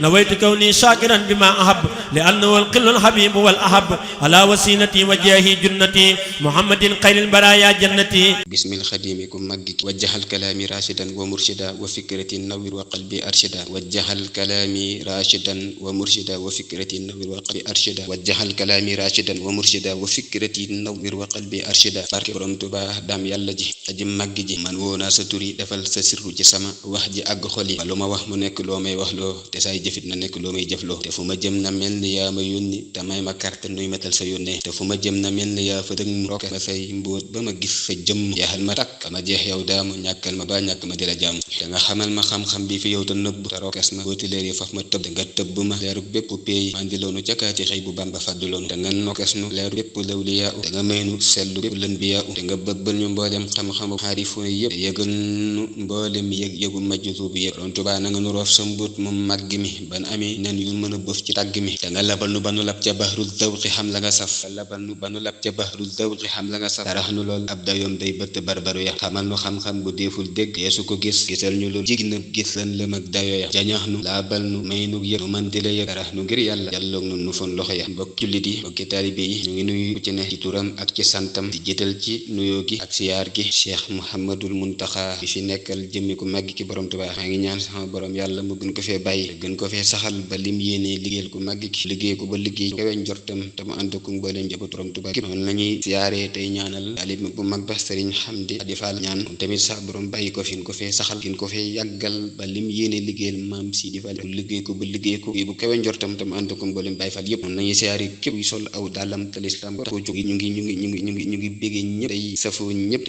نويت كوني شاكرا بما أحب لأنه القل الحبيب والأحب على وسيلتي وجاهي جنتي محمد خير البرايا جنتي بسم الخديم كم مجك وجه الكلام راشدا ومرشدا وفكرة النور وقلبي أرشدا وجه الكلام راشدا ومرشدا وفكرة النور وقلبي أرشدا وجه الكلام راشدا ومرشدا وفكرة النور وقلبي أرشدا بارك borom Tuuba dam yàlla ji aji màgg ji man woo naa sa turi defal sa sirru ci sama wax ji àgg xol yi lu ma wax mu nekk loo may wax loo te saay jëfit na nekk loo may jëfloo te fu ma jëm na mel ni yaa ma yónni te may ma carte nuy metal sa yónnee te fu ma jëm na mel ni yaa fa dëgg rokke ma say mbóot ba ma gis sa jëmm jeexal ma takk ma jeex yow daamu ñàkkal ma ba ñàkk ma di la jaamu te nga xamal ma xam-xam bi fi yow te nëbb te rokkes ma booti leer yi faf ma tëbb te nga tëbb ma leeru bépp péey mandi loonu cakaati xëy bu Bamba fàddu loonu te nga nokkes nu leeru bépp lawliyaa te nga maynu sellu bépp lën bi yaa te nga bëbbal ñu mboolem xam-xamu xaarifoon yëpp te yëgal nu mboolem yëgu majjutubu yëpp borom Tuuba na nga nu roof sa mbóot moom màgg mi ban amee nen yu mën a bëf ci tàgg mi te nga labal nu ba nu lab ca bahrul zawqi xam la nga saf labal nu ba nu lab ca bahrul zawqi xam la nga saf tarax nu lool ab dayoom day bëtt barbaru ya xamal nu xam-xam bu deeful dégg yeesu ko gis gisal ñu lu jig na gis lan lëm ak dayo ya jañax nu laabal nu may nu yëg nu man di la yëg tarax nu ngir yàlla jàlloog nu nu fon loxo ya mbokk jullit yi mbokki taalibe yi ñu ngi nuyu ci ne ci turam ak ci santam di jiital ci nuyoo gi ak siyaar gi Cheikh Mouhamadul Muntaxa bi fi nekkal jëmmi ku màgg ki borom Tuuba maa ngi ñaan sama borom yàlla mu gën ko fee bàyyi gën ko fee saxal ba lim yéene liggéeyal ku màgg ki liggéey ko ba liggéey kawe njortam te mu ànd ko mbooleem njabootu borom Tuuba noonu la ñuy siyaaree tey ñaanal taalib bu mag ba Sëriñ Xamdi Adi Fall ñaan tamit sax borom bàyyi ko fi ko fee saxal fi ko fee yàggal ba lim yéene liggéeyal maam Sidi Fall liggéey ko ba liggéey ko bu kawe njortam te mu ànd ko mbooleem Baay Fall yëpp noonu la ñuy siyaaree képp yu sol aw dàllam te lislaam ko jóg ñu ngi béggee ñëpp tey safoo ñëpp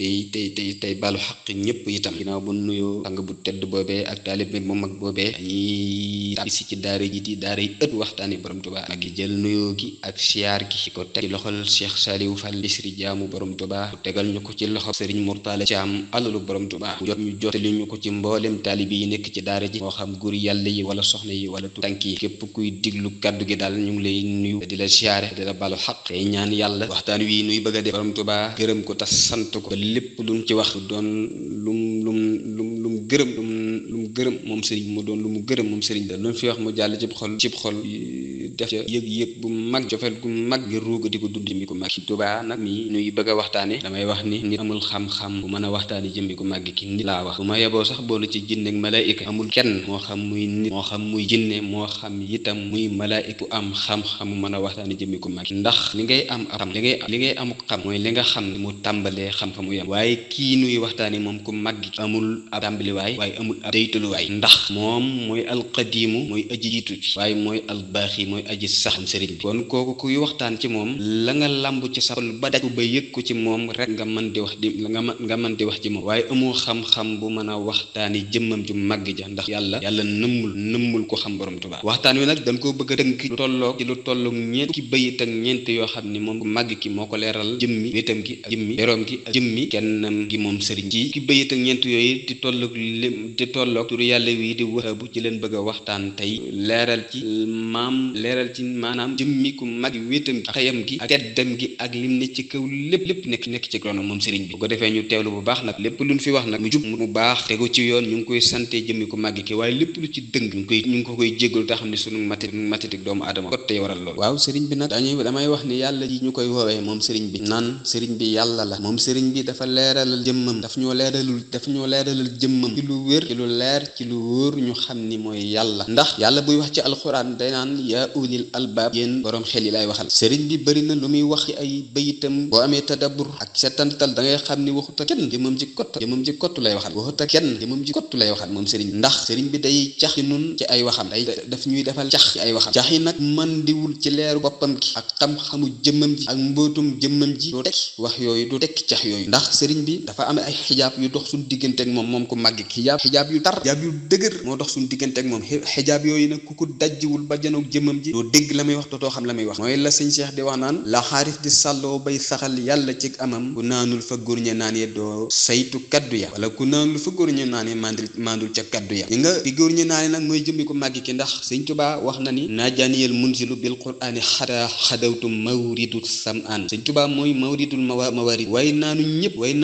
tey baalu xaq ñëpp itam ginnaaw bu nuyoo sang bu tedd boobee ak taalib bi mu mag boobee dañuy tàbbi ci daara ji di daara yi ëtt waxtaani borom Tuuba mag gi jël nuyoo gi ak siyaar gi ko teg ci loxol Cheikh Saliou Fall Bisri jaamu borom Tuuba bu tegal ñu ko ci loxol Serigne Mourtala Thiam alalu borom Tuuba mu jot ñu jottali ñu ko ci mboolem taalibi yi nekk ci daara ji moo xam góor yàlla yi wala soxna yi wala tànk yi képp kuy diglu kaddu gi daal ñu ngi lay nuyu di la siyaare di la baalu xaq tey ñaan yàlla waxtaan wi nuy bëgg a def borom Tuuba gërëm ko tas sant ko ba lépp luñ ci wax doon lum gërëm moom sëriñ mu doon lu mu gërëm moom sëriñ da lu fi wax mu jàll cib xol def ca yëg-yëg bu mag jofeel gu mag ngir ruuga di ko dund mi ko mag ci Tuuba nag mi nuy bëgg a waxtaane damay wax ni nit amul xam-xam bu mën a waxtaane jëmmi ku màgg ki nit laa wax bu ma yeboo sax boolu ci jinne ak malaayika amul kenn moo xam muy nit moo xam muy jinne moo xam itam muy malaayika bu am xam-xam mu mën a waxtaane jëmmi ku màgg ndax li ngay am xam li ngay amuk xam mooy li nga xam ne mu tàmbalee xam-xamu yam waaye kii nuy waxtaane moom ku màgg amul ab tàmbaliwaay waaye amul ab deytaluwaay ndax moom mooy alqadiimu mooy aji jiitu ci waaye mooy albaaxi mooy aji sax sëriñ bi kon kooku kuy waxtaan ci moom la nga làmb ci sa xol ba daj ba yëg ko ci moom rek nga mën di wax nga mën di wax ci moom waaye amoo xam-xam bu mën a waxtaani jëmmam ju màgg ja ndax yàlla nëmmul ko xam borom Tuuba waxtaan wi nag dañ koo bëgg a tënk lu tolloog ñeent ki bayit ak ñeent yoo xam ni moom ku màgg ki moo ko leeral jëmmi wéetam gi ak jëmmi beroom gi ak jëmmi kennam gi moom sëriñ ci ki bayit ak ñeent yooyu di tolloog turu yàlla wi di Wahaabu ci leen bëgg a waxtaan tey leeral ci maanaam jëmmi ku mag wéetam gi xëyam gi ak teddam gi ak lim ne ci kaw lépp nekk ci ronam moom sëriñ bi bu ko defee ñu teewlu bu baax nag lépp luñ fi wax nag mu jub mu baax tegu ci yoon ñu ngi koy sante jëmmi ku màgg ki waaye lépp lu ci dëng ñu ngi ko koy jéggal te xam ne sunu matitik doomu aadama kot tey waral loolu waaw sëriñ bi nag damay wax ni yàlla ji ñu koy woowee moom sëriñ bi naan sëriñ bi yàlla la moom sëriñ bi dafa leeralal jëmmam daf ñoo leeralal jëmmam ci lu wér ci lu leer ci lu wóor ñu xam ni mooy yàlla ndax yàlla buy wax ci alxuraan day naan yaa ulil albaab yéen borom xel yi lay waxal sëriñ bi bëri na lu muy wax ci ay bayitam boo amee tadabbur ak setantal da ngay xam ni waxut ak kenn jëmmam ci kott lay waxal waxut ak kenn jëmmam ci kott lay waxal moom sëriñ bi ndax sëriñ bi day cax ci nun ci ay waxam day daf ñuy defal cax ci ay waxam cax yi nag man diwul ci leeru boppam gi ak xam-xamu jëmmam ji ak mbootum jëmmam ji du tekki wax yooyu du tekki cax yooyu ndax sëriñ bi dafa amee ay xijaab yu dox suñu diggante ak moom ko màgg xijaab yu tar xijaab yu dëgër moo dox suñu diggante ak moom xijaab yooyu nag ku ko dajjiwul ba janoog jëmmam ji doo dégg la muy wax dootoo xam la muy wax mooy la sëñ Cheikh di wax naan la xaaris di sàlloo bay saxal yàlla ci amam ku naanul fa góor ña naan ye doo saytu kaddu ya wala ku naanul fa góor ña naan ye mandul ca kaddu ya ñi nga fi góor ña naan nag mooy jëmmi ko màgg ki ndax sëñ Tuubaa wax na ni najaniyal munzilu bil qur'ani xadawtu mawridu sam'an sëñ Tuubaa mooy mawridul mawarid way naanu ñëpp way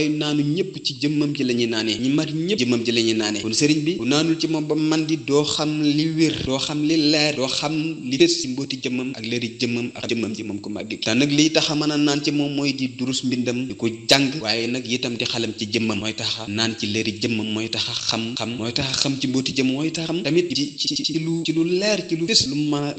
naanu ñëpp ci jëmmam ji la ñuy naan naanee ñi mat ñëpp jëmmam ji la ñuy naanee kon sëriñ bi bu naanul ci moom ba man di doo xam li wér doo xam li leer doo xam li des ci mbooti jëmmam ak leeri jëmmam ak jëmmam ji moom ko màgg te nag liy taxa mën a naan ci moom mooy di durus mbindam di ko jàng waaye nag itam di xalam ci jëmmam mooy taxa naan ci leeri jëmmam mooy taxa xam mooy taxa xam ci mbooti jëmm mooy taxa xam tamit ci lu leer ci lu des lu mën a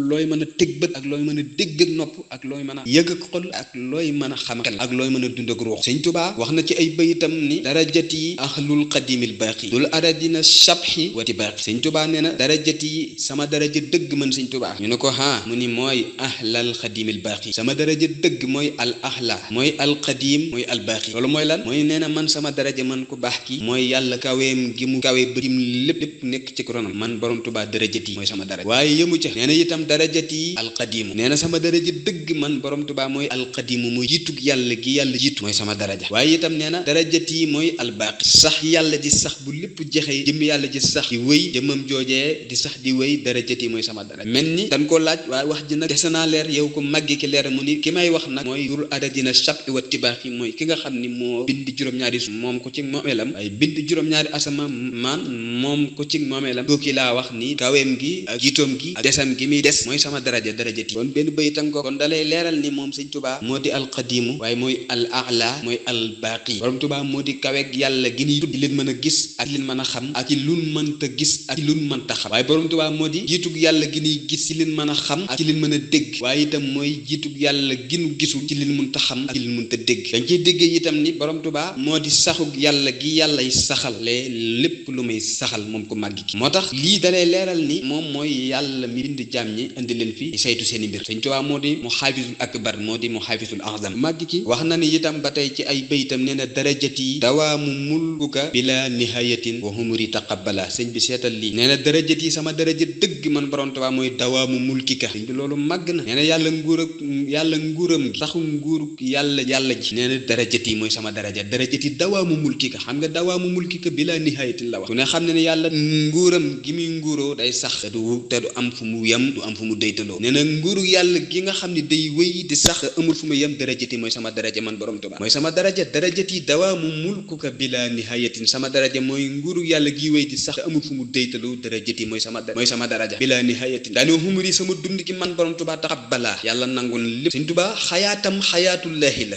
looy mën a teg bët ak looy mën a dégg ak nopp ak looy mën a yëg ak xol ak looy mën a xam xel ak looy mën a dund ak ruux Sëñ Tuubaa wax na ci ay bayitam ni darajati ahlul qadimil baaqi dul aradina shabhi wati baaqi Sëñ Tuubaa nee na darajati sama daraja dëgg man Sëñ Tuubaa ñu ne ko mu ni mooy ahlal qadimil baaqi sama daraja dëgg mooy al ahla mooy al qadim mooy al baaqi loolu mooy lan mooy nee na man sama daraja man ku baax ki mooy yàlla kaweem gi mu kawe bërim lépp nekk ci ronam man borom Tuubaa darajati mooy sama daraja waaye yëmu ca nee na itam darajati al qadim nee na sama daraja dëgg man borom Tuubaa mooy al qadim mooy jiitug yàlla gi yàlla jiitu mooy sama daraja waaye itam nee na darajati mooy al baaqi sax yàlla di sax bu lépp jeexee jëmm yàlla ji sax di wéy jëmmam joojee di sax di wéy darajati mooy sama daraja mel ni dañ koo laaj waaye wax ji nag dese naa leer yow ko màggi ki leer mu ni ki may wax nag mooy dul adadina shab wa tibaax yi mooy ki nga xam ni moo bind juróom-ñaari su moom ko ci moomeelam ay bind juróom-ñaari asama man moom ko ci moomeelam kooki laa wax ni kaweem gi ak jiitoom gi ak desam gi muy des mooy sama darajati kon benn bayitam ko kon dalay leeral ni moom Sëñ Tuubaa moo di alqadimu waaye mooy al a'la mooy al baaqi borom Tuubaa moo di kaweeg yàlla gi ni tudd leen mën a gis ak leen mën a xam ak ci lun mënta gis ak ci lun mënta xam waaye borom Tuubaa moo di jiitug yàlla gi ni gis ci leen mën a xam ak ci leen mën a dégg waaye itam mooy jiitug yàlla gi nu gisul ci leen mënta xam ak ci leen mënta dégg dañ ciy déggee itam ni borom Tuubaa moo di saxug yàlla gi yàllay saxale lépp lu muy saxal moom ko màgg ki moo tax lii dalay leeral ni moom mooy yàlla mi bind jaam ñi indi leen fi saytu seen i mbir Sëñ Tuubaa moo di mu xaafisul akbar moo di mu xaafisul azam màgg ki wax na ni itam ba tey ci ay baytam nee na darajati dawaamu mulkuka bila nihayatin wa humuri taqabbala sëñ bi seetal lii nee na darajati sama daraja dëgg man borom Tuubaa mooy dawaamu mulkika sëñ bi loolu màgg na nee na yàlla nguuram gi saxu nguuruk yàlla ji nee na darajati mooy sama darajati dawaamu mulkika xam nga dawaamu mulkika bila nihayatin la wax ku ne xam ne ne yàlla nguuram gi muy nguuroo day sax te du am fu mu yem du am fu mu daytaloo nee na nguuru yàlla gi nga xam ne day wéy di sax amul fu mu yem darajati mooy sama daraja man borom Tuubaa mooy sama darajati dawaamu mulkuka bila nihayatin sama daraja mooy nguuru yàlla gi wéy di sax te amul fu mu daytaloo darajati mooy sama daraja bila nihayatin daane humuri sama dund gi man borom Tuubaa taqabbala yàlla nangu na lépp Sëñ Tuubaa xayaatam xayaatullaahi la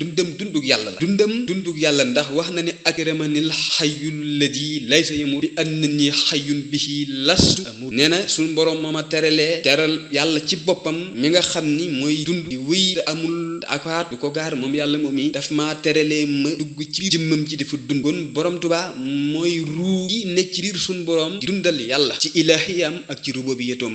dundug yàlla ndax wax na ne akramanil xayyul ladi laysa yamut bi annani xayyun bihi lastu amut nee na suñu borom ma teral yàlla ci boppam mi nga xam ni mooy dund di wéy te amul akaat du ko gaar moom yàlla moom yi daf maa teralee ma dugg ci jëmmam ci dafa dund kon borom Tuubaa mooy ruu yi nekk ci biir suñu borom di dundal yàlla ci ilaahiyam ak ci rububiyyatoom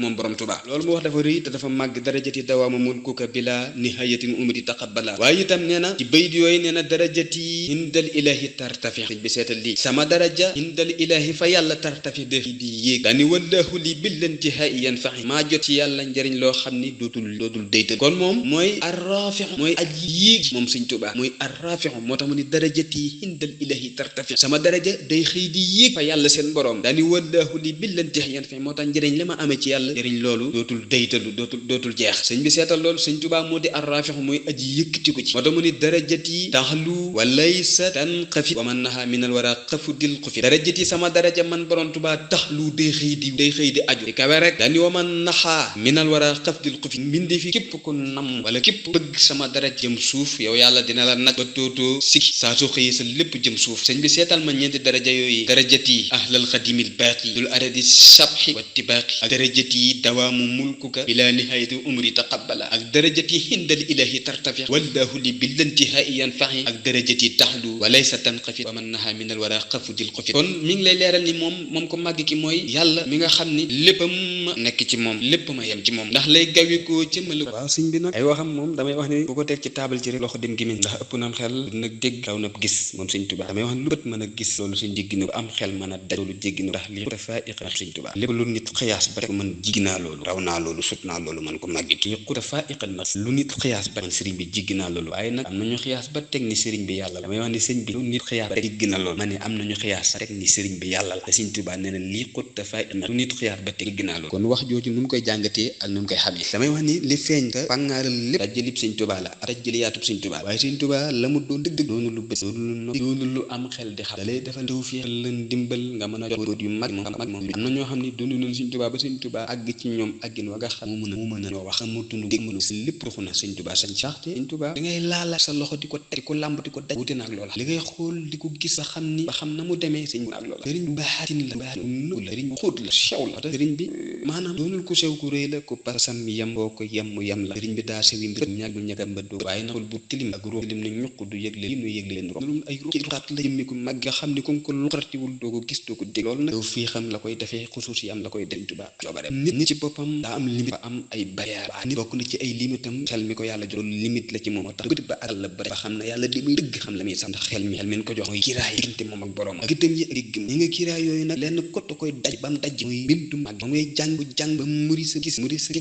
moom borom Tuubaa loolu mu wax dafa rëy te dafa màgg darajati dawaama mulkuka bila nihayatin umri taqabbala waaye itam nee na ci bayit yooyu nee na darajati hindal ilahi tartafi bi seetal lii sama daraja hindal ilahi fa yàlla tartafi def di yéeg daani wallahu li billanti hay yan faxi maa jot ci yàlla njëriñ loo xam ni dootul daytal kon moom mooy arrafixu mooy aji yéeg moom Sëñ Tuubaa mooy arrafixu moo tax mu ni darajati hindal ilahi tartafi sama daraja day xëy di yéeg fa yàlla seen borom daani wallahu li billanti hay yan faxi moo tax njëriñ li ma amee ci yàlla njëriñ loolu dootul daytalu dootul jeex sëñ bi seetal loolu Sëñ Tuubaa moo di arrafixu mooy aji yëkkati ko ci moo tax mu ni darajati taxlu wa laysa tanxafi wa man naha minal wara xafudil xufi darajati sama daraja man borom Tuubaa taxlu day xëy di aju di kawe rek daani wa man naha minal wara xafudil xufi mbindi fi képp ku nam wala képp bëgg sama daraja jëm suuf yow yàlla dina la nag ba tootoo sikki saa soo xëyee sa lépp jëm suuf sëñ bi seetal ma ñeenti daraja yooyu darajati ahlal xadimil baaqi dul aradi sabxi wa tibaaqi ak darajati dawaamu mulkuka bila nihayati umri taqabbala ak darajati hindal ilahi tartafi wallahu li billantihaai yanfaxi ak darajati taxlu wa laysa tanqafi wa man naha minal wara xafudil xufi kon mi ngi lay leeral ni moom ko màgg ki mooy yàlla mi nga xam ni léppam ma nekk ci moom lépp ma yem ci moom ndax lay gawikoo ci mala waaw sëñ bi nag ay waxam moom damay wax ni bu ko teg ci taabal ci rek loxo dem gémmiñ ndax ëpp na xel nag dégg raw na gis moom Sëñ Tuubaa damay wax ni lu bët mën a gis loolu suñ jéggi na am xel mën a daj loolu jéggi na ndax li xutafaa'iq ak Sëñ Tuubaa lépp lu nit xiyaas ba rek man jiggi naa loolu raw naa loolu sut naa loolu man ko màgg ki xutafaa'iq nag lu nit xiyaas ba man sëriñ bi jiggi naa loolu waaye nag am nañu xiyaas ba teg ni sëriñ bi yàlla la damay wax ni sëñ bi lu nit xiyaas ba jiggi na loolu ma ne am nañu xiyaas teg ni sëriñ bi yàlla la te Sëñ Tuubaa nee na lii xutafaa'iq nag lu nit xiyaas ba teg jiggi naa loolu kon wax jooju nun koy jàngatee ak nun koy xamee damay wax ni li feeñ ka fàngaaral lépp dajji lib sëñ Tuubaa la ak tajliyaatub sëñ Tuubaa waaye sëñ Tuubaa la mu doon dëgg doonu lu bés doonu lu am xel di xam da lay defal tawfiix la ndimbal nga mën a jot yu mag moom am na ñoo xam ne doonu nañ sëñ Tuubaa ba sëñ Tuubaa àgg ci ñoom àggin wa nga xam mu mën a ñoo wax mu tund dégg mënu si lépp ruxu na sëñ Tuubaa sañ saxte sëñ Tuubaa da ngay laala sa loxo di ko teg di ko làmb di ko daj wuute na ak loola li ngay xool di ko gis ba xam na mu demee sëñ ak loola sëriñ bu baatin la nëb la sëriñ bu xóot la sew la sëriñ bi maanaam doonul ku sew ku rëy la ku pasam yem boo ko yem la sëriñ bi daa sewi mbir ñàggul ñagam ba doo waaye naxul bu tilim ak ruux tilim ne ñuq du yëgle li nu yëgle leen room ay ruux xaat la jëmmi ko mag nga xam ni comme ko luxartiwul doo ko gis doo ko dégg loolu nag yow fii xam la koy defee xusuus yi am la koy dem Tuubaa coobare nit ci boppam daa am limite ba am ay barrière nit bokk na ci ay limitam xel mi ko yàlla jox loolu limite la ci moom moo tax ba àll ba xam na yàlla di muy dëgg xam la muy sax ndax xel mi ko jox mooy kiraay diggante moom ak borom ak itam yi dégg ñi nga kiraay yooyu nag lenn kott koy daj ba mu daj muy bindu mag ba ngay jàng ba muri sa gis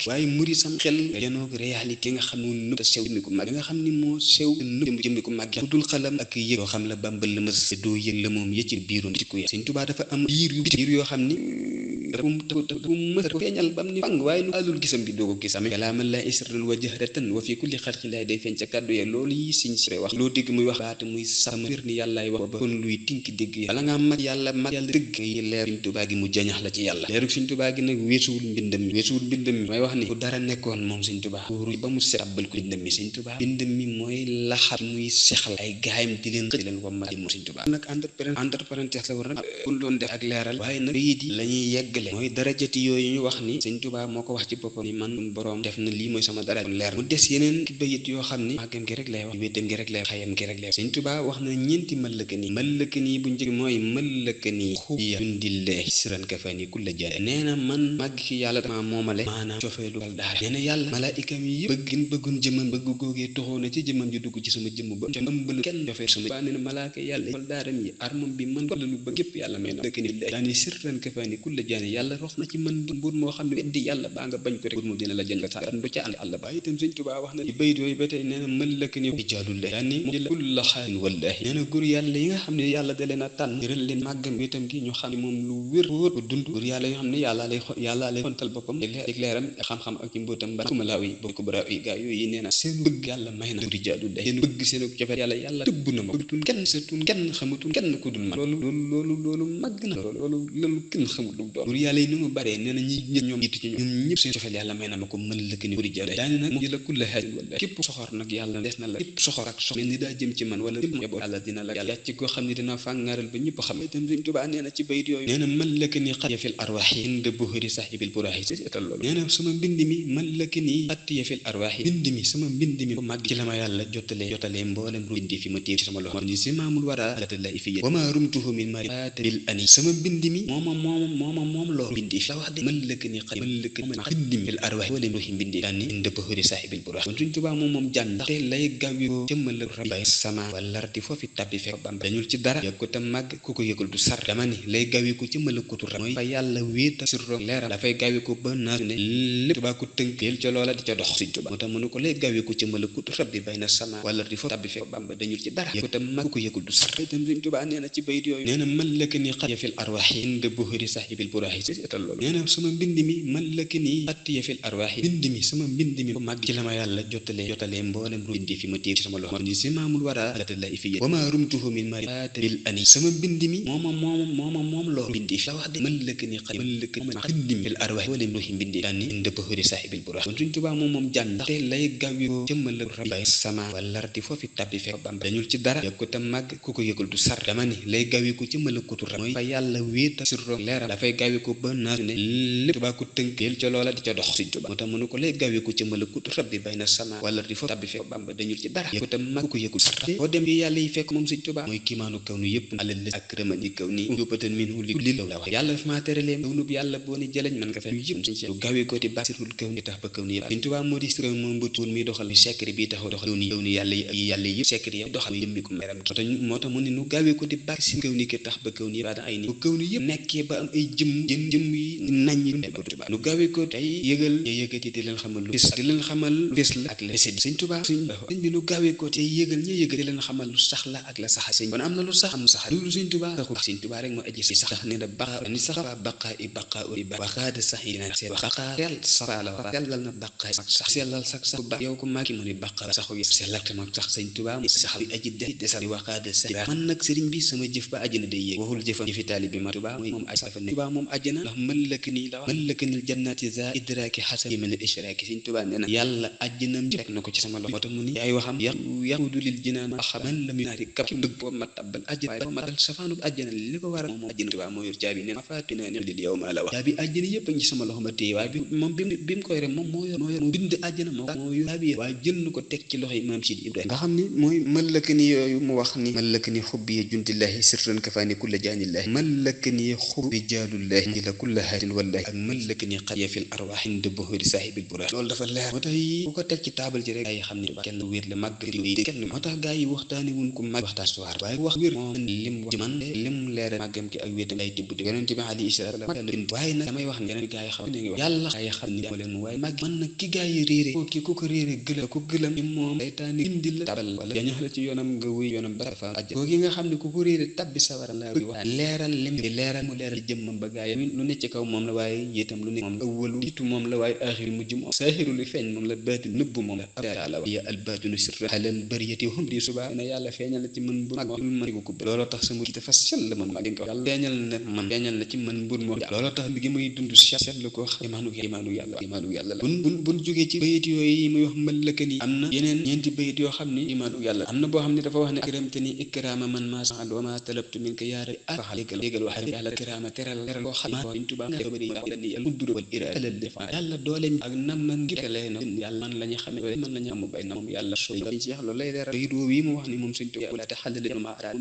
waaye muri sam xel janoog réalité nga xam ne nëb sew jëmmi ko mag nga xam ni moo sew nëb jëmmi ko mag bu dul xalam ak yëg yoo xam la bambal la mës doo yëg la moom yëcc biiru nit ku ya Sëñ Tuubaa dafa am biir yoo xam ni bu mës ko feeñal bam ni fang waaye nu alul gisam bi doo ko gisam kalaaman la isran wa jahratan wa fi kulli xalqi laay day feeñ ca kàddu ya loolu yi Sëñ si wax loo dégg muy wax baata muy sama wér ni yàllaay wax ba kon luy tinki dégg bala ngaa mag yàlla dëgg ngay leer Sëñ Tuubaa gi mu jañax la ci yàlla leeru Sëñ Tuubaa gi nag weesuwul mbindam mi may wax ni bu dara nekkoon moom Sëñ Tuubaa ba mu set abbal ko mbindam mi Sëñ Tuubaa mbindam mi mooy laxat muy sexal ay gaayam di leen xëy leen wamma moom Sëñ Tuubaa nag entre parenthèse la war nag buñ doon def ak leeral waaye nag bayit yi la ñuy yeggale mooy darajati yooyu ñu wax ni Sëñ Tuubaa moo ko wax ci boppam ni man borom def na lii mooy sama dara leer mu des yeneen ki bayit yoo xam ni màggam gi rek lay wax wéddam gi rek lay wax xayam gi rek lay wax Sëñ Tuubaa wax na ñeenti mallëka nii bu njëkk mooy mallëka nii xuya jundillahi siran kafani kulla jaay nee na man màgg ki yàlla dama moomale maanaam cofeelu wal daara nee na yàlla malaayikam yi yëpp bëggun jëmam bëgg googee toxoo na ci jëmam ji dugg ci sama jëmm ba ëmbal kenn cofee sama baa nee na malaaka yàlla wal daaram yi armam bi man la lu bëgg yëpp yàlla may na dëkk ni daani sirran kafani kulla jaay yàlla rox na ci man mbuur moo xam ne weddi yàlla baa nga bañ ko rek moom dina la jëng sa du ca ànd àlla ba itam Sëñ Tuubaa wax na ci bayit yooyu ba tey nee na mallëka ni rijaalullahi daani jël kulla xaalin wallahi nee na góor yàlla yi nga xam ne yàlla da leen a tànn jëral leen màggam itam gi ñu xam ne moom lu wér wóor dund góor yàlla yoo xam ne yàlla lay xontal boppam ak leeram xam-xam ak ci mbóotam ba kumalaaw yi bokk bara yi gaa yooyu nee na seen bëgg yàlla may na rijaalullahi seen bëgg seen cofeel yàlla tëbb na ma bëggatun kenn satun kenn xamatun kenn ku dul man loolu màgg na loolu kenn xamul lu doon góor yàlla yi ni mu baree nee na ñoom jiitu ci ñoom ñëpp seen cofeel yàlla may na ma ko mën lëkk ni rijaalullahi daane nag moom jëla kulla haajin wallahi képp soxor nag yàlla des na la képp soxor ak soxor mel ni daa jëm ci man wala yàlla dina la yàlla ci koo xam ne dina fàngaaral ba ñëpp xam itam Sëñ Tuubaa nee na ci bayit yooyu nee na man lëkk ni xatiya fil arwaaxi inda buhuri sahibil buraaxi seetal loolu nee na sama mbind mi man lëkk ni xatiya fil arwaaxi mbind mi sama mbind mi ko màgg ci la ma yàlla jotalee mboolem ru bindi fi ma téye ci sama loxo ni si maamul wara latallahi fi wa ma rumtuhu min marifat bil ani sama mbind mi moom loolu bindi fi la wax de man lëkk ni xatiya man lëkk ni mbind mi fil arwaaxi mboolem ruuxi mbindi daanni inda buhuri sahibil buraaxi kon Sëñ Tuubaa moom jàng ndaxte lay gaawi ko jëmmal rabbi sama wala ardi foofi tabbi fekk bamba dañul ci dara yëg ko te màgg ku ko yëgul du sar dama ni lay gaawi ko ci malakutu rab mooy fa yàlla wéeta sirro leeral dafay gaawi ko ba naa ne lépp Tuubaa ko tënkeel ca loola di ca dox Sëñ Tuubaa moo tax mënu ko lay gaawi ko ci malakutu rabbi bay na sama wala ardi foofi tabbi fekk bamba dañul ci dara yëg ko te màgg ku ko yëgul du sar itam Sëñ Tuubaa nee na ci bayit yooyu nee na man lëkk ni xatiya fil arwaaxi inda buhuri sahibil buraaxi seetal loolu nee na sama mbind mi man lëkk ni xatiya fil arwaaxi mbind mi sama mbind mi ko màgg ci la ma yàlla jotalee mboolem ru bindi fi ma téye ci sama loxo ni si maamul wara latallahi fi wa ma rumtuhu min marifat bil ani sama mbind mi moom loolu bindi fi la wax de man lëkk ni xatiya man lëkk mbind mi fil arwaaxi mboolem ruuxi mbindi daanni inda buhuri sahibil buraaxi kon Sëñ Tuubaa moom jàng ndaxte lay gaawi ko jëmmal rabbi sama wala ardi foofi tabbi fekk bamba dañul ci dara yëg ko te màgg ku ko yëgul du sar dama ni lay gaawi ko ci malakutu rab mooy fa yàlla wéeta sirro leeral dafay gaawi ko ba naa ne lépp Tuubaa ko tënkeel ca loola di ca dox Sëñ Tuubaa moo tax mënu ko lay gaawi ko ci malakutu rabbi bay na sama wala ardi foofi tabbi fekk bamba dañul ci dara yëg ko te màgg ku ko yëgul sar boo dem bi yàlla yi fekk moom Sëñ Tuubaa mooy kiimaanu kaw nu yëpp alal ak rëmani kaw ni yóbbatan min hu li la wax yàlla dafa maa teralee kaw nu bi yàlla boo ni jëleñ man nga fekk yëpp du gaawee ko ti basirul kaw ni tax ba kaw ni yëpp Sëñ Tuubaa moo di siré moom mbëtuwoon muy doxal mi secret bi taxaw doxal kaw ni yàlla yëpp secret yi doxal yëmmi ko meram moo tax mu ne nu gaawee ko di basirul kaw ni ki tax ba kaw ni baada ay ni bu kaw ni yëpp nekkee ba am ay jëm jëm yi naññi Tuubaa nu gaawee ko tey yëgal ñu yëkkati di leen xamal lu bis di leen xamal lu bis la ak la sëñ Tuubaa sëñ bi nu gaawee ko tey yëgal ñu yëkkati di leen xamal lu sax la ak la sax sëñ kon am na lu sax am sax lu sëñ Tuubaa sëñ Tuubaa rek moo aji si sax ne da baqa ni sax baqa i baqa i ba waxaade sax yi na seen baqa sel sala sellal na baqa sax sax sellal sax sax ba yow ko màggi mu ni baqa sax yi sellal te mag sax sëñ Tuubaa sax yi aji desal di waxaade sax man nag sëriñ bi sama jëf ba àjjana day yéeg waxul jëfam jëfi taali bi ma Tuubaa mooy moom aj safa ne Tuubaa moom àjjana ndax mëllëkni la mëllëknil jannati za idraki xasan min al ishraki sëñ Tuubaa nee na yàlla àjjanam ji rek na ko ci sama loxo moo tax mu ni ay waxam yaqudu lil jinaan axam man la mu naari kap dëgg boobu ma tabbal àjjana waaye ma dal safaanub àjjana li ko waral moom àjjana Tuubaa moo yor caabi nee na fatina ne lil yow ma la wax caabi àjjana yëpp a ngi ci sama loxo ma téye waaye bi moom bi mu koy rek moom moo yor moo bind àjjana moo yor caabi waaye jël na ko teg ci loxo yi maam Sidi Ibrahima nga xam ni mooy mëllëkni yooyu mu wax ni mëllëkni xubbi jundillahi sirran kafaani kulla jaanillahi mëllëkni xubbi jaalullahi la kulla haatin wallahi ak mëllëkni xariya fil arwaax inda buhuri saahibil buraaq loolu dafa leer moo tax ku ko teg ci taabal ji rek gaa yi xam ne kenn wér la màgg di kenn moo tax gaa yi waxtaani wuñ ko màgg waxtaan soir waaye wax wér moom lim wax ci man lim leeral màggam ki ak wéetam ay tibb di yonent bi alayhi salaatu wa salaam waaye nag damay wax ne yeneen gaa yi xam ne yàlla gaa yi xam ni moo leen mu waaye màgg man nag ki gaa yi réere ki ku ko réere gëla ko gëlam ci moom saytaani indi la tabal wala yañax la ci yoonam nga wuy yoonam ba fa ajj ko gi nga xam ne ku ko réere tabbi sawara la wax leeral lim di leeral mu leeral jëmmam ba gaa yi lu ne ci kaw moom la waaye yéetam lu ne moom la awwalu jiitu moom la waaye aaxiru mujj moom saahiru lu feeñ moom la baatin nëbb moom la taala ya al baatinu sirra alal bariyati humri suba na yàlla feeñal na ci mën bu mag lu mën ko looloo tax sama dafa sell man mag ko yàlla feeñal na ci man mbur moo looloo tax gi muy dund sell ko imaanu yàlla la buñ jógee ci bayit yooyu muy wax mëllëkani am na yeneen ñeenti bayit yoo xam ni imaanu yàlla am na boo xam ne dafa wax ne akramtani ikrama man ma sa'ad wa ma talabtu minka ya rabbi léegal wax yàlla ikrama teral koo xam Sëñ Tuubaa nga bari ni yàlla uddura wal iraada yàlla doole ak nam man ngir leen yàlla man lañu xamé man lañu am bay na moom yàlla so ci Cheikh loolu lay leeral bayit wi mu wax ni moom Sëñ Tuubaa la taxallal ma araad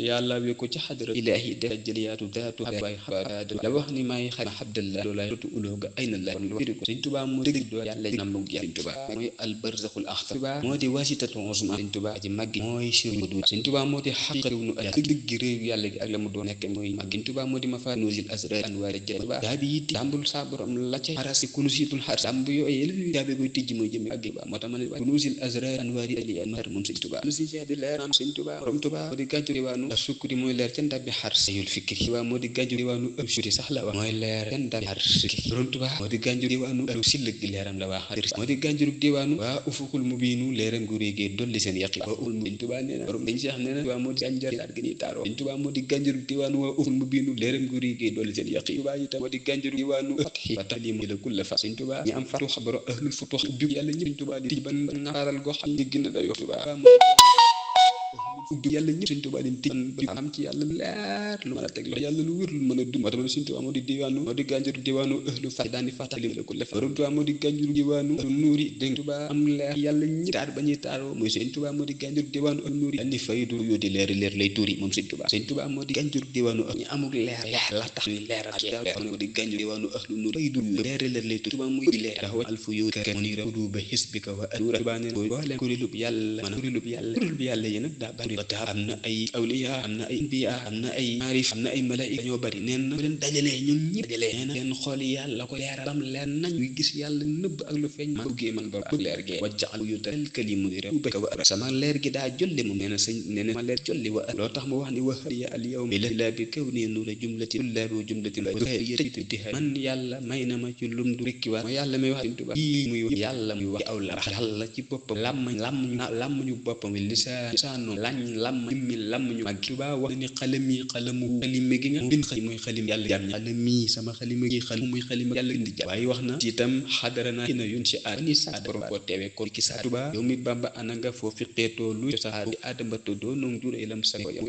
yàlla wi ko ci xadra ilaahi dajjaliyatu daatu bay xabaad la wax ni may xam abdallah loolay rotu ulooga ayna la kon lu ko Sëñ Tuubaa mu dëgg do yàlla nam lu Sëñ Tuubaa mooy al barzakhul akhtar moo di wasitatu usma Sëñ Tuubaa ji maggi mooy sirru du Sëñ Tuubaa moo di xaqiqatu nu ala dëgg réew yàlla gi ak la mu doon nekk mooy maggi Sëñ Tuubaa moo di mafanusil asrar anwaar jaba bi yitti tambul sa borom la ca xarasi kunusitul xar samb yooyu jaabe koy tijji mooy jëme ak ba moo tax ma ne kunusil azrar anwaari ali anwar moom Sëñ Tuubaa lu si Cheikh di leer am Sëñ Tuubaa borom Tuubaa moo di gànju diwaanu sukkuri mooy leer ca ndabbi xar sayul fikri Tuubaa moo di gànju diwaanu ëpp suti sax la wax mooy leer ca ndabbi xar sikri borom Tuubaa moo di gànju diwaanu ëpp silëg gi leeram la waa xadir moo di gànju diwaanu waa ufukul mubiinu leeram gu réegee dolli seen yaqi waa ul Sëñ Tuubaa nee na borom Sëñ Cheikh nee na Tuubaa moo di gànjar daat gi ñuy taaroo Sëñ Tuubaa moo di gànju diwaanu waa ufukul mubiinu leeram gu réegee dolli seen yaqi Tuubaa itam moo di gànju diwaanu fatxi ba talim la kulla fa Sëñ Tuubaa ñi am fatu xabaro ahlul futuux bi yàlla ñëpp Sëñ Tuubaa di tij ban ngaaral goo xam ne gën a dayo Tuubaa ubbi yàlla ñëpp Sëñ Tuubaa leen tij am ci yàlla leer lu mën a teg yàlla lu wér lu mën a dund moo tax Sëñ Tuubaa moo di diwaanu moo di gànjaru diwaanu ahlu fa daani fàttali la ko lef borom Tuubaa moo di gànjaru diwaanu nuuri dégg Tuubaa am leer yàlla ñi taar ba ñuy taaroo mooy Sëñ Tuubaa moo di gànjaru diwaanu ahlu nuuri andi faydu yoo di leer lay tuuri moom Sëñ Tuubaa Sëñ Tuubaa moo di gànjaru diwaanu ñu amul leer la tax ñuy leeral moo di gànjaru diwaanu ahlu nuuri faydu leer lay tuuri Tuubaa muy leer dafa alfu yu ka mu ni rawu ba hisbika wa alura Tuubaa ne boole kuréelub yàlla man kuréelub yàlla yi nag daa bari am na ay awliya am na ay anbiya am na ay maarif am na ay malaika ñoo bari neen na leen dajalee ñun ñëpp dajalee nee na leen xool yàlla ko leeral bam leer nañ ñu gis yàlla nëbb ak lu feeñ man buggee man ba leer gee wajjaxal yu tal kalimu di rew bëgg wa sama leer gi daa jolli moom nee na sëñ nee na ma leer jolli wa loo tax mu wax ni wa hadiya al yawmi la bi kaw ni nuura jumlati la bi jumlati man yàlla may na ma ci lum du rekki waa ma yàlla may wax Tuubaa yi muy yàlla muy wax aw la yàlla ci boppam lam ñu boppam lisaanu lañ mi lam ñu mag Tuubaa wax ni xalami xalime gi nga bind xali muy xalim yàlla jam ñi xalami sama xalima gi xalim muy xalima yàlla indi jam waaye wax na ci itam xadarana ina yun si ani sa borom ko teewe ko ki sa Tuubaa yow mi Bamba ana nga foofi xeetoo lu sa adama to doo noonu jur ilam sa yow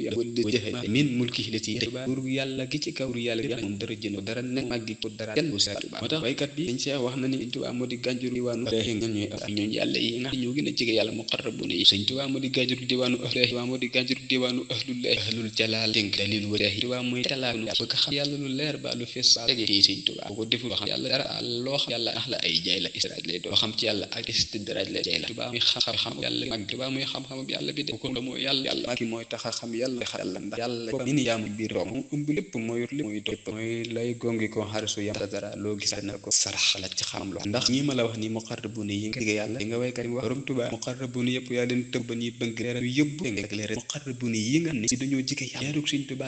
min mulki lati Tuubaa pour yàlla gi ci kaw yàlla moom dara jëno dara nekk màggi ko dara dellu sa Tuubaa moo tax waykat bi dañ see wax na ni Tuubaa moo di gànjur diwaanu ñooy yàlla yi nga ñoo gën a jege yàlla muqarrabuna yi Sëñ Tuubaa moo di gànjur diwaanu Tuubaa moo di gànjaru diwaanu ahlul jalaal dénk dalil walaahi Tuubaa mooy talaanu bëgg xam yàlla lu leer ba lu fees ba tege ci Sëñ Tuubaa boo ko deful xam yàlla dara loo xam yàlla nax la ay jaay la istidraaj lay doon xam ci yàlla ak istidraaj la jaay la Tuubaa muy xam yàlla mag Tuubaa muy xam-xam yàlla bi de ko mooy yàlla ki mooy tax a xam yàlla ndax yàlla mi ni yaam biir doom mu ëmb lépp moo yor lépp mooy lépp mooy lay gongi ko xarisu yam dara loo gis na ko sarax la ci xam loo ndax ñi ma la wax ni muqarrabun yi nga digg yàlla yi nga waykat yi wax borom Tuubaa muqarrabun yëpp yaa leen tëbban yi bëgg leeral yëbbu ak leeral muqarrabun yi nga ne si dañoo jige yàlla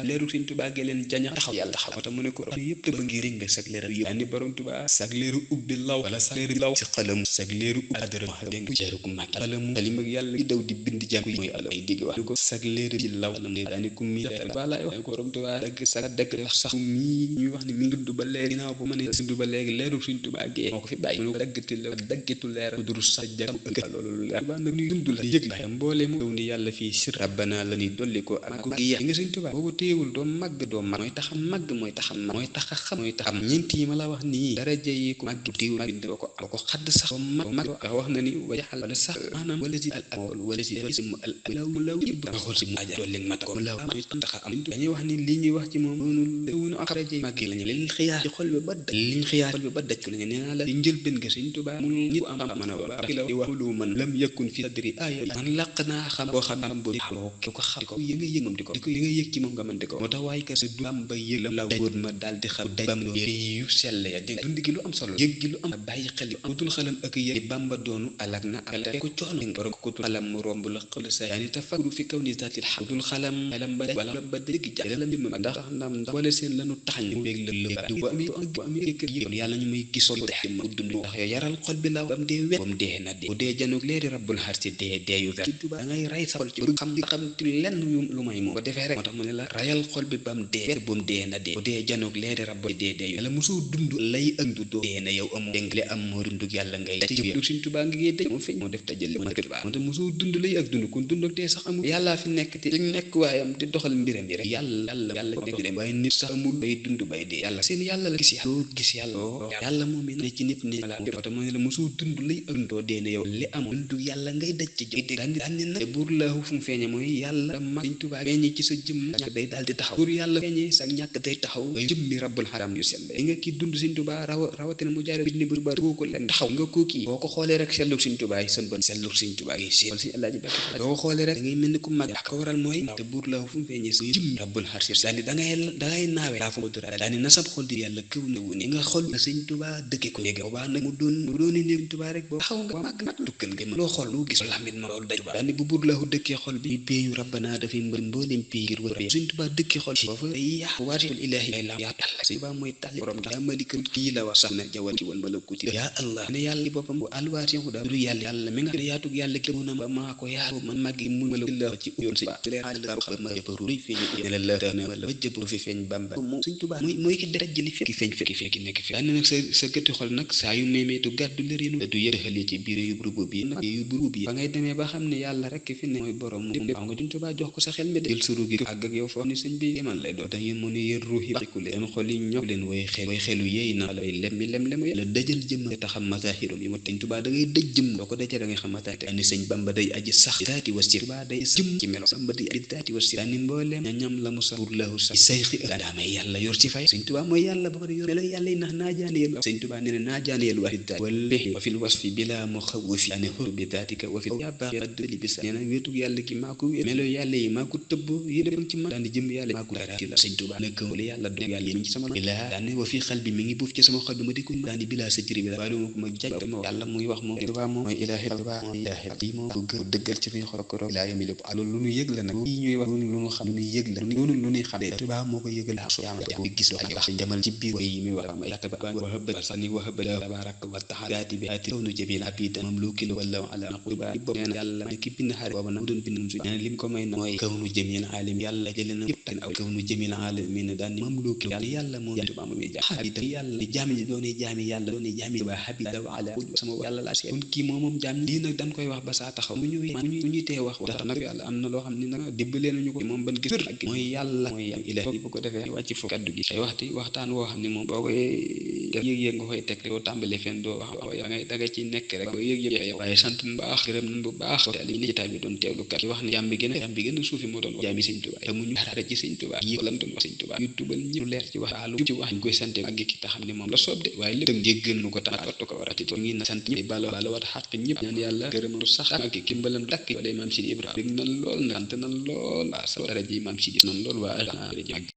leerug Sëñ Tuubaa ge leen jaña taxaw yàlla taxaw moo tax mu ne ko yëpp tëbb ngi ring sag leeral yëpp yaa ni borom Tuubaa sag leeru ubbi law wala sag leeru law si xalamu sag leeru ubbi adara dégg jeerug mag xalamu xalim ak yàlla gi daw di bind jàng yi mooy àll ay digg wax ko sag leeru ci law daa ni ku mi bala wax ko borom Tuubaa dëgg sag dëgg sax mi ñuy wax ni mi ngi dund ba léegi ginnaaw bu ma ne dund ba léegi leerug Sëñ Tuubaa ge moo ko fi bàyyi mu ko daggitu leer duru sa jàng loolu leer ba nag ñuy dund la yëg la mboole mu ni yàlla fii sir rabbana la ni dolli ko ak ko gi nga Sëñ Tuubaa boobu téewul doo màgg mooy tax a màgg mooy tax a mooy tax a xam mooy tax am ñeent yi ma la wax nii daraja yi ko màgg téewul bind ko xadd sax mag wax na ni wajaxal wala sax maanaam wala ci al amol wala ci ismu al mu law yëpp nga xool si maaja dolli mat ko mu law mooy tax a am dañuy wax ni li ñuy wax ci moom noonu ak daraja yi màgg lañu liñ xiyaar ci xol bi ba daj liñ xiyaar xol bi ba daj ko lañu nee naa la di njëlbeen nga Sëñ Tuubaa mu nit am mën a wax la di wax lu man lam yakun fi sadri ay man laq naa xam boo xam boo ko xam ko yi nga yëg moom di ko li nga yëg ci moom nga mën di ko moo tax waaye ka sa du am ba yëg la wóor ma daal di xam day bam yu sell ya dégg dund gi lu am solo yëg gi lu am bàyyi xel yu amatul xalam ak yëg Bamba doonu alak na ak ko coono borom ko xalam mu romb la xol sa yaani tafakuru fi kaw ni zaatil xamdul xalam ba wala ba dëgg jàlam bi ma ndax boole seen lanu taxañ mu bég la bu am kër yoon yàlla ñu muy gisol mu dund ndax yow yaral xol bi la bam dee wet bam dee na dee bu dee janug leeri rabbul xarsi dee yu ver da ngay ray sa xol ci xam ci lenn lu may moom ko defee rek moo tax mu ne la rayal xol bi bam dee wet bam dee na dee bu dee janug leeri rabbul dee yu la mosoo dund lay ëndu doo dee na yow amoo déngle am moo dundug yàlla ngay daj ci Sëñ Tuubaa ngi dëj moo feeñ moo def tajël moo tax mosoo dund lay ak dund kon dund ak dee sax amul yàllaa fi nekk te nekk waayam di doxal mbiram yi rek yàlla nekk dem waaye nit sax amul bay dund bay dee yàlla seen yàlla la gis yàlla moom ne ci nit ni la moo tax mu ne la mosoo dund lay ak dund doo dee na yow li amul dundug yàlla ngay daj ci daan ni nag buur laahu fu mu feeñe mooy yàlla mag Sëñ Tuubaa feeñe ci sa jëmm ñàkk day daal di taxaw buur yàlla feeñe sa ñàkk day taxaw ngay jëmmi rabbul xaram yu sell nga kii dund Sëñ Tuubaa rawatina mu jaare ni bu bari ko leen taxaw nga ko kii boo ko xoolee rek sellug Sëñ Tuubaa yi sën bon sellug Sëñ Tuubaa yi si Sëñ Alaaji Bakki boo ko xoolee rek da ngay mel ni ku mag ko waral mooy te buur laahu fu mu feeñe sa jëmmi rabbul xaram daal di dangay naawe daa fa mu dura daal di nasab xol di yàlla këw na wu ni nga xol na Sëñ Tuubaa dëkke ko léegi boobaa nag mu doon ni Sëñ Tuubaa rek boo taxaw nga mag dukkan nga loo xool loo gis lamit ma loolu daj daal ni bu buur laahu dëkkee xol bi péeyu rabbana dafay mbër mbooleem péey ngir wër Sëñ Tuubaa dëkkee xol bi foofu day yàq waatul ilaahi lay la yàlla Sëñ Tuubaa mooy tàlli borom daa malikal kii la wax sax na jawal ki woon bala kuti yaa Allah ne yàlla boppam bu alwaati hu daa du yàlla mi nga yaatug yàlla ki mu na ba maa ko yaatu man màggi mu ma la ci yoon si leen xaal xam ma yëpp ruy feeñ ne la la tane wala wajjëb fi feeñ Bamba moom Sëñ Tuubaa mooy ki dara jëli fekki feeñ fekki nekk fi daal nag sa gëtti xol nag saa yu méemeetu gàddu lëreenu du yërxale ci biir yu rubu bi nag yu rubu bi ba ngay demee ba xam ne yàlla rek fi ne mooy borom mu xam nga Sëñ Tuubaa jox ko sa xel mi de jël suru gi àgg ak yow foo ni sëñ bi man lay doon da ngeen mën a yër ruuxi baxiku leen xol yi ñox leen way xelu yéy na lay lem la dëjal jëm te xam mazahirum yi ma Sëñ Tuubaa da ngay dëj jëm boo ko dëjee da ngay xam mazaahir ni sëñ Bamba day aji sax daati wasir Tuubaa day jëm ci melo Bamba day aji daati wasir ni mbooleem ñam la mu sax pour lahu sax sayxi daamay yàlla yor ci fay Sëñ Tuubaa mooy yàlla ba pare yor melo yàlla yi nax naajaaniyel Sëñ Tuubaa nee na naajaaniyel wa fi daati wa fil wasfi bila muxawwifi ani xur bi daatika wa fi yàbbaadli bi sa nee na wéetug yàlla gi maa ko wéet melo yàlla yi maa ko tëbb yépp ci man daal di jëm yàlla maa ko dara la Sëñ Tuubaa nag li yàlla do yàlla yi ci sama bilaa daal ne wa fi xal bi mi ngi buuf ci sama xol bi ma di ko daal di bilaa sa jëri bi waaye duma ko ma jaj ma yàlla muy wax moom Tuubaa moom mooy ilaahi Tuubaa mooy ilaahi yi moom ko gën dëggal ci suñu xol ko ilaa yami lépp loolu lu ñu yëg la nag yi ñuy wax lu ñu xam lu ñu yëg la lu ñu xam de Tuubaa moo ko yëgal so yàlla ko gis ak wax demal ci biir yi muy wax ma yàlla ba wa habba sani wa habba tabarak wa ta'ala bi ati nu jabil abida moom lu kil wala ala Tuubaa bopp nee na yàlla ki bind xare boobu nag doon bind su nee lim ko may mooy kawnu jamil alim yàlla jëlee na yëpp tan aw kawnu jamil alamin daan moom lu kil yàlla moo Tuubaa moom yàlla jaami ñi doone jaami yàlla doone jaami wa habida wa ala sama yàlla la kon kii moom jaam lii nag dañ koy wax ba saa taxaw mu ñuy tee wax ndax nag yàlla am na loo xam ne nag dimbalee nañu ko moom ban gis ak mooy yàlla mooy ilaahi bu ko defee wàcc fu kaddu gi ay waxtaan woo xam ne moom boo koy yëg-yëg nga koy teg doo tàmbali fenn doo wax da nga ci nekk rek boo yëg-yëg yow waaye sant bu baax gërëm nañ bu baax li ni jotaay bi doon teewlu kat wax ne jaam bi gën a suufi moo doon wax jaami sëñ Tuubaa amuñu dara ci sëñ Tuubaa yi lan doon wax sëñ Tuubaa yu tubal ñu leer ci wax lu ci wax ñu koy sante ak ki te xam ne moom la soob de waaye lépp jéggal nu ko tax wattu ko warati ngi na sant ñëpp bala wat xaq ñëpp ñaan yàlla gërëm lu sax ak ki mbalam dakk wala maam Sidi Ibrahima bég nan lool na sant nan lool waa sa dara ji maam Sidi nan lool waa